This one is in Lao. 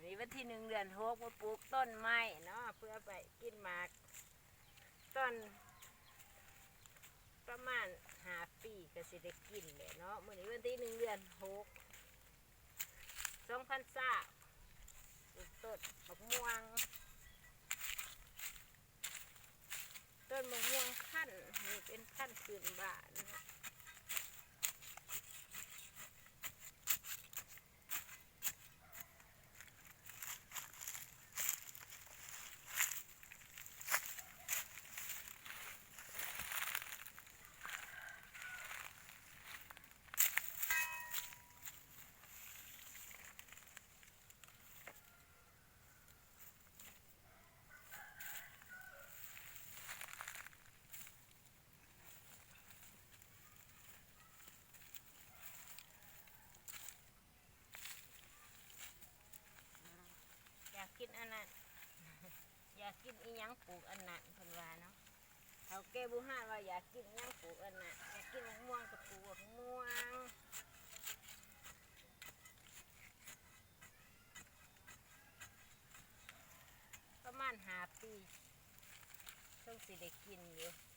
ນີ້ວັນທີໜຶ່ງເດືອນຫົກ ມາປູກຕົ້ນໄມ້ເນາະ ເພື່ອໄປກິນໝາກ ຕອນປະມານຫ້າປີກໍຊິໄດ້ກິນແຫຼະເນາະ. ມື້ນີ້ວັນທີໜຶ່ງເດືອນຫົກ ສອງພັນຊາວ ປູກຕົ້ນບັກມ່ວງ ຕົ້ນບັກມ່ວງພັນນີ້ເປັນພັນພື້ນບ້ານເນາະ. ຢາກກິນອັນນັ້ນ ຢາກກິນອີ່ຫຍັງປູກອັນນັ້ນ ເພິ່ນວ່າເນາະ. ເຖົ້າແກ່ບູຮານວ່າ ຢາກກິນຫຍັງປູກອັນນັ້ນ ຢາກກິນບັກມ່ວງກໍປູກບັກມ່ວງ. ປະມານຫ້າປີ ເຖິງຊິໄດ້ກິນຢູ່.